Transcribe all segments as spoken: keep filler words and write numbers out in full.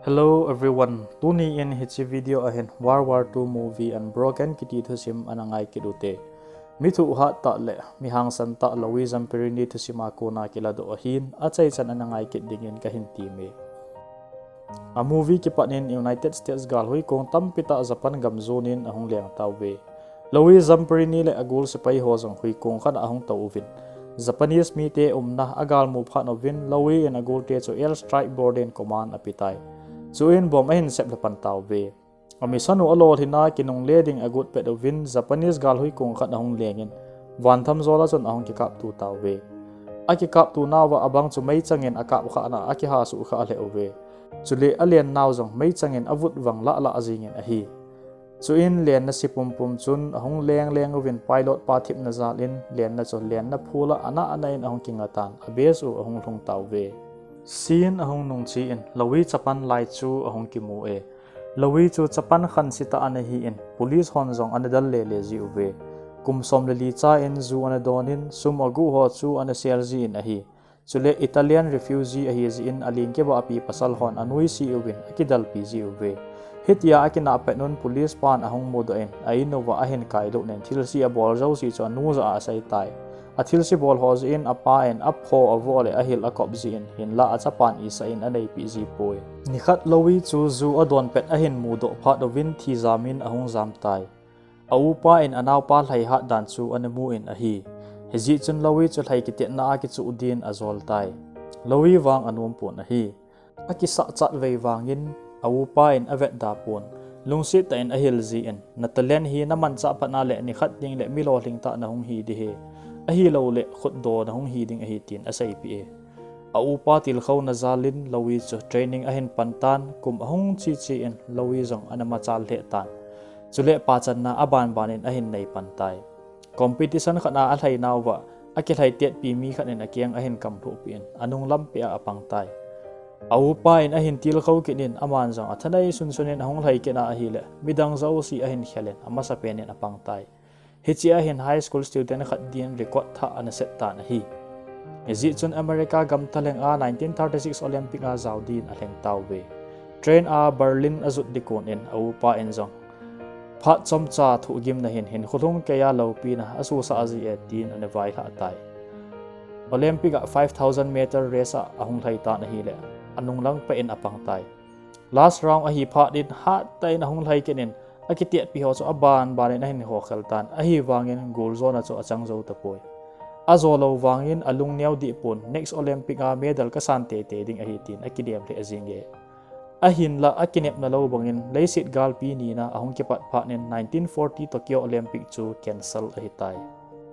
Hello everyone, tuni in hiche video a hin World War two movie Unbroken kiti thusim ana ngai kit ute. Mi thuhat tah le mi hangsan tah Louis Zamperini thusim a kona kiladoh ahin, achaichan ana ngai kit dingin kahin temme. A movie kipat in United States galhui kong tampi tah Japan gam jon in ahung leng tauve. Louis Zamperini le agol sepai ho jong hui kong khat a ahung tou uvin, Japanese mite umna agalmu phat uvin Louis in agolte chu Air Strike Board in command ape tai. Chuin bomb ahin sep lha pan tauve. A mission u alolhin a kinungle ding agot pet uvin Japanese galhui kong khat ahung lengin, vantham jol a chun ahung kikapto tauve. Akikapto nauva abang chu meichang in akap khah na a akiha suh khah lheh uve. Chule alen nau jong meichang in avut vang lah lah jingin ahi. Chuin lenna se pumpum chun ahung leng leng uvin pilot pa thipna jal in lenna chu lenna phul a ana ana in ahung kinga tan, a base u ahung lhung tauve. Scene ahung nung che in Louis chapang lai chu ahung kimu e. Louis chu chapang khanse tah ana hi in, police hon jong ana dal le le ji uve. Kum som le li cha in ju ana don in, sum aguh ho chu ana sel ji in ahi. Chule Italian refugee ahi jeh in aling kibahpi pasal hon anuisat uvin akidalpi ji uve. Hitia akinah pet un police pan ahung mudoh in a in uva ahin kailut in thilse abol jouse chu anu jah a asei tai. A thilse bol ho jeh in apa in apho avoh le ahil akop jeh in hinlah achapan isah in aneipi ji poi. Nikhat Louis chu ju adon pet ahin mudoh phat uvin thijam in ahung jam tai. A upa in anaopa lhai hat dan chu ana mu in ahi. Hijeh chun Louis chu lhai kitetna a kichuh din ajol tai. Louis vang anom pon ahi. Akisah chatvei vangin a upa in avetda pon. Lungset tah in ahil jin, na talent hi namanchah phat na le nikhat ding le mi lolhing tah nahung hi ding ahi. Ahilou le khutdoh nahung hi ding ahi tin aseipeh e. A upa tilkhouna jal in Louis chu training ahin pan tan, kum ahung che che in Louis jong ana machal lheh tan. Chule pachanna abanban in ahin nei pan tai. Competition khat a alhai nauva, akilhai tetpi mi khat in akeng ahin kamlhuh peh in, anung lam peh a apang tai. A upa in ahin tilkhou kit in, aman jong athanei sunsun in ahung lhai kit a ahile, midang jouse ahin khel in, amasapen in apang tai. Hiche a hin high school student khat din record thah ana set tan ahi. Hijeh chun America gam thalheng a nineteen thirty-six Olympic a jao din alheng tauve. Train a Berlin ajot ding kon in a upa in jong, phat chomcha thohgimna hin hinkho lhung keiya loupina asosah ji e tin ana vailhah tai. Olympic a five thousand meter race a ahung lhai tan ahile, anung lang peh in apang tai. Last round ahi phat in hattah in ahung lhai kit in, akitetpi ho chu abanban in ahin hokhel tan, ahivangin goal zone a chu achang jou tapoi. Ajo lou vangin alung neo deh pon, next Olympic a medal kasan teitei ding ahi tin akidem lheh jing e. Ahinlah akinepna lou bangin leiset galpi nina ahung kipat phat in nineteen forty Tokyo Olympic chu cancel ahitai.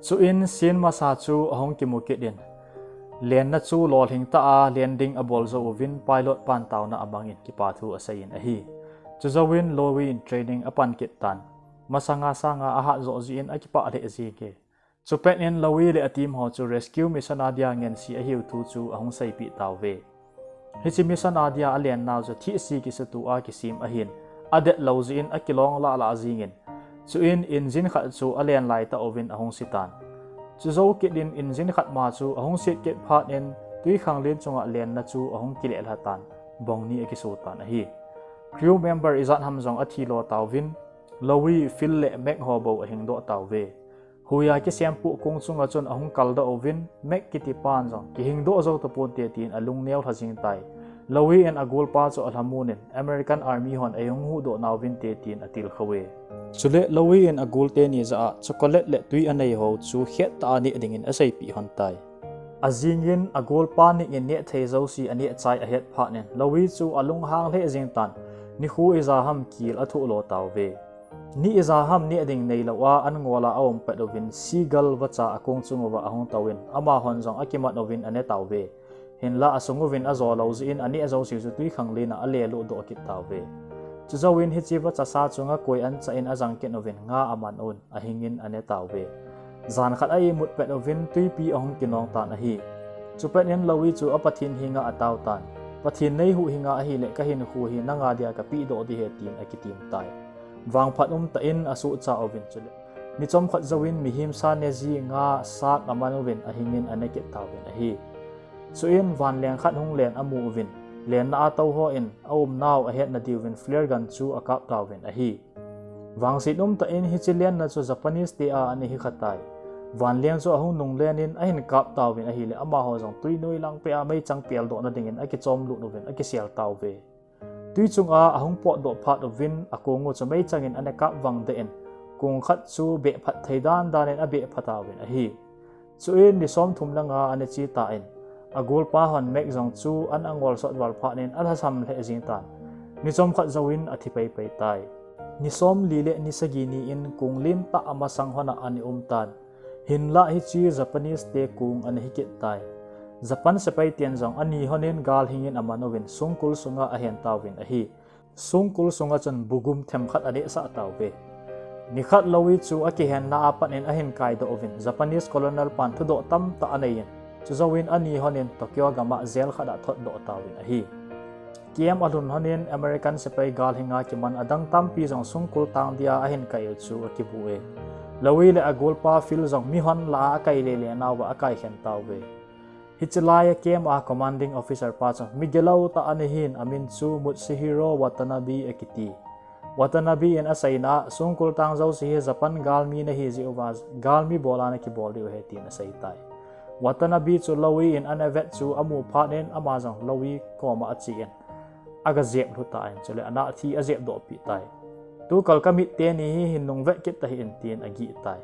Chuin scene masa chu ahung kimu kit in, lenna chu lolhing tah a len ding abol jou uvin pilot pan taona amang in kipathu asei in ahi. Chujouvin Louis in training apan kit tan. Masanga sanga ahat joh jeh in akipah lheh jing e. Chupet in Louis le a team ho chu rescue mission a dia ngense ahiu thu chu ahung seipeh tauve. Hiche mission a dia alen nau chu thihse kisutu a kisem ahin, adet lou jeh in akilong lah lah jingin. Chuin engine khat chu alen lai tah uvin ahung se tan. Chujou kit in engine khat ma chu ahung set kit phat in twikhanglen chunga lenna chu ahung kileh lha tan, bong ni akiso tan ahi. Crew member ijat ham jong athi lo tauvin, Louis, Phil le Mac ho bou ahingdoh tauve. Huiya kisem poh kong chunga chun ahung kaldoh uvin, Mac kiti pan jong kihingdoh jou taponte tin alung neo lha jing tai. Louis in agolpa chu alhamon in American Army hon eihung huhdoh nauvinte tin atilkhou e. Chule Louis in agolte ni jah a chocolate le twi anei ho chu khettah a neh dingin aseipeh lhon tai. Ajingin agolpa ning in neh thei jouse aneh chai ahet phat in Louis chu alunghang lheh jeng tan, nikho ija ham kil athoh lo tauve. Ni ija ham neh ding neilou a an ngol a aum pet uvin seagull vacha akong chung uva ahung touvin, amahon jong akimat uvin ane tauve. Hinlah asung uvin ajo lou jeh in aneh jouse chu twikhanglen a aleluh doh kit tauve. Chujouvin hiche vacha sa chunga koi anchah in ajang kit uvin nga aman un, ahingin ane tauve. Jan khat a imut pet uvin twipi ahung kinong tan ahi. Chupet in Louis chu a Pathen henga atao tan. Pathen neihuhhinga ahile kahinkho hi nanga dia kapehdoh ding ahi tin akitem tai. Vangphat umtah in asuhcha uvin chule, ni chomkhat jouvin mihem sa neji nga sak aman uvin ahingin ane kit tauvin ahi. Chuin vanleng khat hung len amu uvin, Lenna a tou hon aumnau ahetna diuvin flare gun chu akap tauvin ahi. Vangset umtah in hiche lenna chu Japanese te a ana hi kha tai. Vanleng chu ahung nunglen in ahin kap tauvin ahile amaho jong tui noi lang peh a meichang peldohna dingin akichom lut uvin akisel tauve. Tui chunga ahung potdoh phat uvin akong u chu meichang in ana kap vang deh in kong khat chu beh phat thei dan dan in abeh phat tauvin ahi. Chuin ni somthum le nga ana che tan, agolpa hon Mac jong chu an angol sot val phat in alhasam lheh jing tan. Ni chomkhat jouvin athi paipai tai. Ni somli le ni sagi ni in kong lentah amasang hon a ana um tan. Hinlah hiche Japanese te kong ana hi kit tai. Japan sepai ten jong ani hon in gal hing in aman uvin songkul sunga ahen tauvin ahi. Songkul sunga chun bugum themkhat anehsah tauve. Nikhat Louis chu akihenna a pat in ahin kaidoh uvin Japanese colonel pan thudoh tamtah anei in, chujouvin ani hon in Tokyo gam a jail khat a thotdoh tauvin ahi. Camp alhun hon in American sepai gal hinga kiman adang tampi jong songkul tang dia ahin kai u chu akimu e. Louis le agolpa Phil jong mihon lah a akai lele nauva akaikhen tauve. Hiche lai a camp a commanding officer pa chu mi gilou tah ana hin amin chu Mutsuhiro Watanabe akiti. Watanabe in aseina a songkul tang jouse hi Japan galmi nahi jeh uva galmi bol a nakibol diu ahi tin asei tai. Watanabe chu Louis in ana vet chu amu phat in ama jong Louis koma ache in aga jep lhu tan chule ana thi ajep doh pi tai. Tukal kamit teni hi hin nung vet kit tahih in tin agih tai.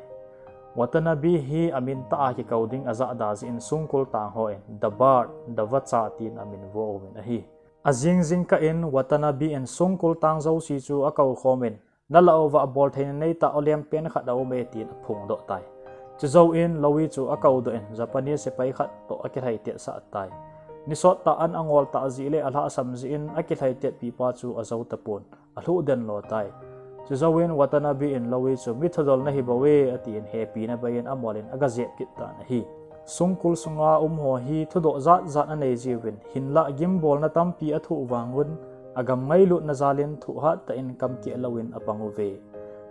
Watanabe hi amin tah a kikou ding ajahda jeh in songkul tang hon The Bird, The Vacha tin amin vo uvin ahi. Ajing jingkah in Watanabe in songkul tang jouse chu akou khom in, nalah uva abol theina neitah olem pen khat aum e tin aphongdoh tai. Chujouvin Louis chu akoudoh in Japanese sepai khat toh akilhaitet sah tai. Ni sot tah an angol tah jeh le alhahsam jeh in akilhaitet pipa chu ajou tapon. Alhuh den lo tai. Chujouvin Watanabe in Louis chu mi thudol nahi bou e, atin hepina bei in amol in aga jep kit tan ahi. Songkul sunga um ho hi thudoh jat jat anei jiuvin, hinlah gimbolna tampi athoh vang un, agam ngailutna jal in thoh hat tah in kamkeh lou in apang uve.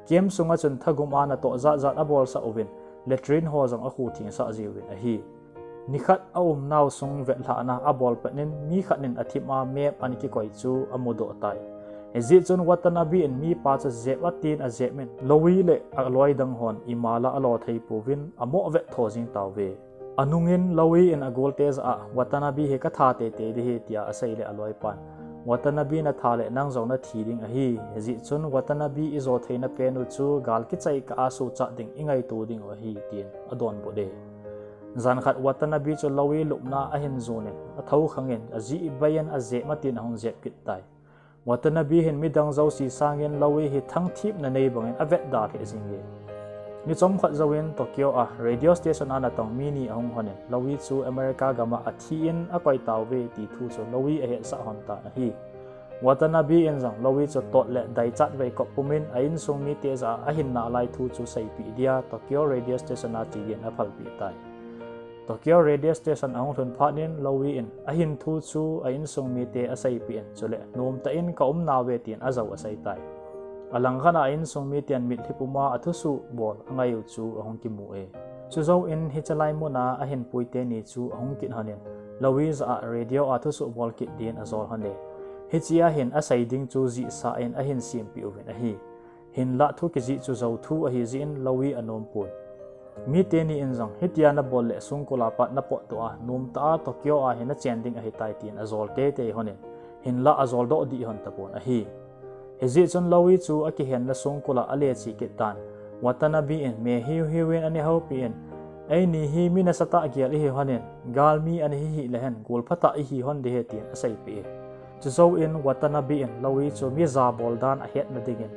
Camp sunga chun thagum a natoh jat jat abolsah uvin, latrine ho jong akhu theng sah jiuvin ahi. Nikhat aumnau sung vetlhahna abol pet in mi khat in athim a map ana kikoi chu amudoh tai. Hijeh chun Watanabe in mipa chu jep atin ajep in Louis le aloi dang hon ima la alo thei pouvin amoh vet tho jing tauve. Anung in Louis in agolte jah a Watanabe hi katha teitei ding ahi tia asei le aloi pan Watanabe natha le nang jong nathi ding ahi. Hijeh chun Watanabe ijo theina pen u chu gal kichai kah a suhchat ding ingaito ding u ahi tin adonbut e. Jan khat Watanabe chu Louis lupna ahin jon in, athou khang in, ajih bei in ajep matin ahung jep kit tai. Watanabe hin midang jouse sangin Louis hi thangthipna nei bangin avetda lheh jing e. Ni chomkhat jouvin Tokyo a radio station a natong mi ni ahung hon in, Louis chu America gam a athi in akoi tauve ti thu chu Louis ahetsah hon tan ahi. Watanabe in jong Louis chu tot le daichat vei kop pum in a insung mite jah a ahin nalai thu chu seipeh dia Tokyo radio station a che din aphalpeh tai. Tokyo radio station ahung lhun phat in Louis in ahin thu chu a insung mite aseipeh in, chule nomtah in ka um nauve tin ajou asei tai. Alang khat a insung miten mitlhi pum a athusuh bol angai u chu ahung kimu e. Chujouvin hiche lai mun a ahin pui teni chu ahung kit hon in, Louis jah a radio a thusuh bol kit din ajol hon e. Hiche a hin asei ding chu jihsah in ahin sempeh uvin ahi. Hinlah thu kijih chu jou thu ahi jeh in Louis anom pon. Mite ni in jong, hitia nabol le songkul a pat napotdoh a, nomtah a Tokyo a hi nachen ding ahitai tin ajol teitei hon in, hinlah ajoldoh dih hon tapon ahi. Hijeh chun Louis chu akihenna songkul a ale che kit tan. Watanabe in me hiuhiu in ana houpeh in, eini hi mi nasatah gel ihi hon in, galmi ana hi hih le hen, gol phatah ihi hon ding ahi tin aseipeh e. Chujouvin Watanabe in Louis chu mi jabol dan ahetna dingin,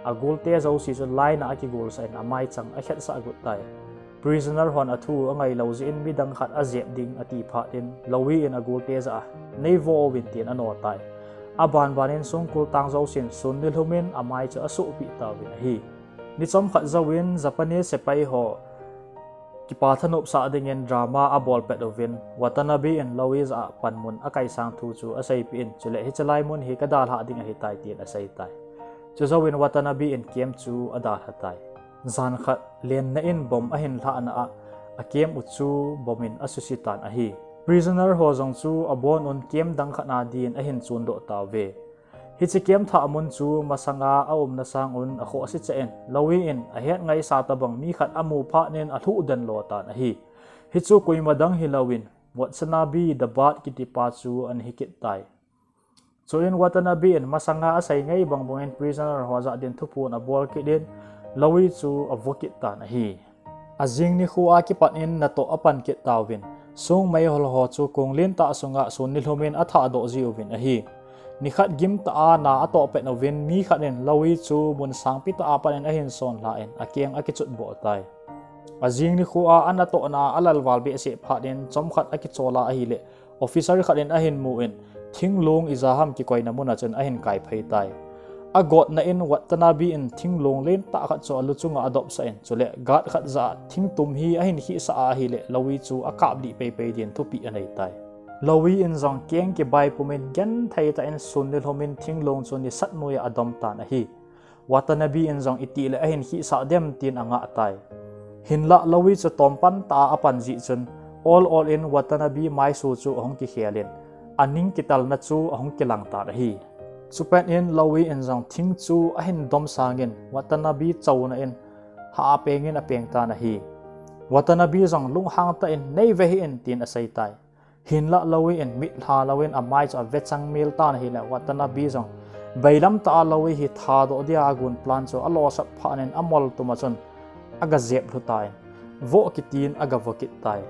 agolte jouse chu line a akigolsah in amaichang akhetsah got tai. Prisoner hon athu angailou jeh in midang khat ajep ding ati phat in Louis in agolte jah a, neivo uvin tin ano tai. Abanban in songkul tang jousen sun nilhum in amai chu asohpeh tauvin ahi. Ni chomkhat jouvin Japanese sepai ho kipa thanopsah dingin drama abol pet uvin Watanabe in Louis jah a panmun akaisang thu chu aseipeh in, chule hiche lai mun hi kadalhah ding ahitai tin asei tai. Chujouvin Watanabe in camp chu adalha tai. Jan khat lenna in bomb ahin lhahna a, a camp u chu bomb in asusi tan ahi. Prisoner ho jong chu abon un camp dang khat a din ahin chondoh tauve. Hiche camp thah mun chu masanga aumna sang un akhohse cheh in, Louis in ahet ngaisah tobang mi khat amu phat in alhuh den lo tan ahi. Hichu koima dang hilouvin, Watanabe the Bat kitipa chu ana hi kit tai. Chuin Watanabe in masanga asei ngai bangbang in prisoner ho jah din thuphon abol kit in, Louis chu avo kit tan ahi. Ajing nikho a kipat in natoh apan kit tauvin, song meihol ho chu kong lentah sunga sun nilhum in athahdoh jiuvin ahi. Nikhat gimtah a na atoh pet uvin mi khat in Louis chu mun sangpi tah a pat in ahin sonlha in akeng akichutboh tai. Ajing nikho a anatohna a alalval behseh phat in chomkhat akichol a ahileh, officer khat in ahin mu in, thinglong ija ham kikoina mun a chun ahin kaiphei tai. Agotna in Watanabe in thinglong lentah khat chu alu chunga adopsah in, chule guard khat jah a thingtum hi ahin khihsah a ahileh, Louis chu akaplih peipei din thupeh anei tai. Louis in jong keng kibai pum in genthei tah in sun nilhum in thinglong chu nisat noiya adom tan ahi. Watanabe in jong itih le ahin khihsah dem tin angah tai. Hinlah Louis chu tompan tah a apan jeh chun, ol ol in Watanabe maisu chu ahung kikhel in, aning kitalna chu ahung kilang tan ahi. Chupet in Louis in jong thing chu ahin dom sang in Watanabe chouna in hah a peng in apeng tan ahi. Watanabe jong lunghang tah in, "Neive hih in," tin asei tai. Hinlah Louis in mitlha louvin amai chu avechang mel tan ahileh, Watanabe jong bailam tah a Louis hi thadoh dia agon plan chu alosap phat in amol tum a chun agajep lhu tan, voh kitin agavoh kit tai.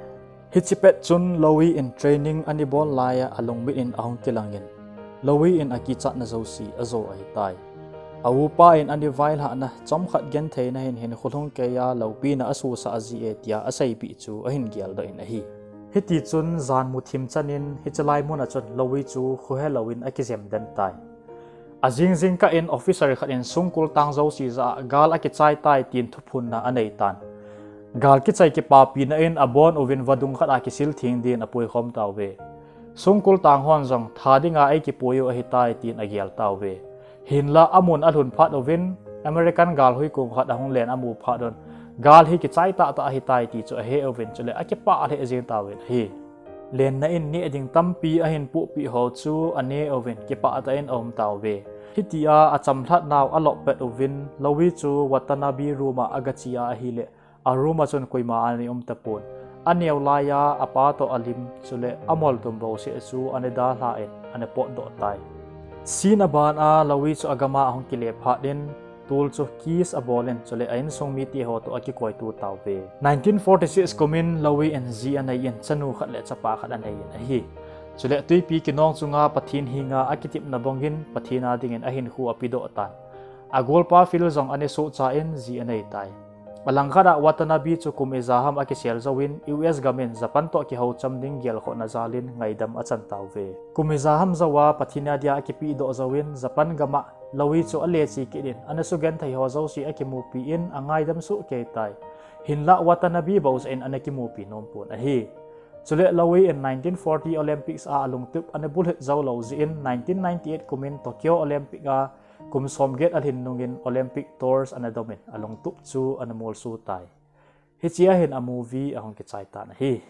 Hiche pet chun Louis in training ana bol laiya alungmit in ahung kilang in, Louis in akichatna jouse ajo ahitai. A upa in ana vailhahna chomkhat gentheina hin hinkho lhung keiya loupina asosah jie tia aseipeh chu ahin geldoh in ahi. Hitichun jan muthim chan in hiche lai mun a chun Louis chu khohe louvin akijem den tai. Ajing jingkah in officer khat in songkul tang jouse jah a gal akichai tai tin thuphonna anei tan. Gal kichai kipapina in abon uvin vadung khat a kisil theng din apuikhom tauve. Songkul tang hon jong tha dinga eikipui u ahitai tin agel tauve. Hinlah amun alhun phat uvin American gal huikung khat ahung len amu phat un, gal hi kichai tahtah ahitai ti chu ahe uvin, chule akipah lheh jeng tauvin ahi. Lenna in neh ding tampi ahin pohpeh ho chu ane uvin kipah tah in aum tauve. Hitia achamlhat nau alop pet uvin Louis chu Watanabe room a agache a ahileh, a room a chun koima ana um tapon. Aneo laiya apa toh alim chule amol tum bouseh chu ana dalha in ana potdoh tai. Scene aban a Louis chu agam a ahung kile phat in, tol chu kiss abol in, chule a insung mite ho toh akikoitu tauve. Nineteen forty-six kum in Louis in ji anei in chanu khat le chapa khat anei in ahi. Chule twipi kinong chunga Pathen henga akitepna bang in Pathen a dingin ahinkho apedoh tan. Agolpa Phil jong ana sohcha in ji anei tai. Alangkhat a Watanabe chu kum ija ham akisel jouvin U S gam in Japan toh kihoucham ding gelkhohna jal in ngaidam achan tauve. Kum ija ham jouva Pathen a dia akipehdoh jouvin Japan gam a Louis chu aleche kit in ana sugenthei ho jouse akimupi in angaidam soh kei tai. Hinlah Watanabe bou jeh in ana kimupi nom pon ahi. Chule Louis in nineteen forty Olympics a alungtup ana bulhit jou lou jeh in nineteen ninety-eight kum in Tokyo Olympic a kum somget alhin nung in Olympic torch ana dom in alungtup chu ana molso tai. Hichea hin a movie ahung kichai tan ahi.